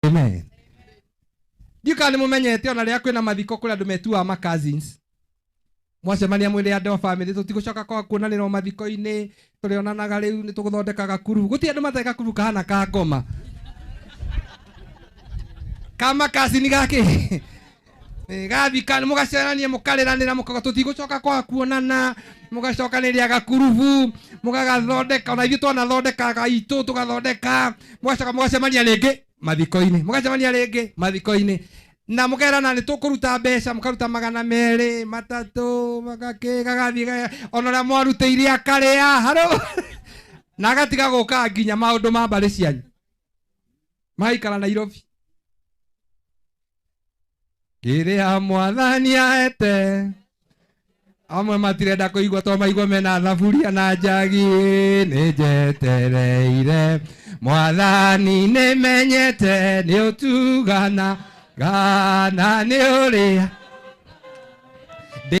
Amen. Ndiũ kana nĩ mũmenyete ona rĩrĩa kwĩna mathiko kũrĩ andũ metuaga ma cousins. Mwacemania mwĩrĩ andũ a famĩlĩ tũtigũcoka kwa kuonanĩra o mathiko-inĩ, tũrĩonanaga rĩu nĩ tũgũthondeka gakuru. Gũtirĩ andũ matarĩ gakuru kahana ka ngoma. Kama cousin gakĩ gathika mũgacerania mũkarĩranĩra mũkauga tũtigũcoka kwaga kuonana, mũgacokanĩria gakurubu mũgagathondeka, ona ithuĩ twanathondeka gaitũ tũgathondeka, mũgacoka mũgacemania rĩngĩ mathiko-inĩ, mũgacemania rĩngĩ mathiko-inĩ na mũkerana nĩ tũkũruta mbeca, mũkaruta 200 3 magakĩ gagathiĩ ona ũrĩa mwarutĩire akarĩa harũ na agatiga gũka nginya maũndũ ma mbarĩ cianyu, magaikara Nairobi. Kĩrĩa mwathani aete amwe matirenda kũigua to maigua mena thaburia na njagi, nĩ njetereire mwathani, nĩ menyete nĩ ũtugana gana nĩ ũrĩa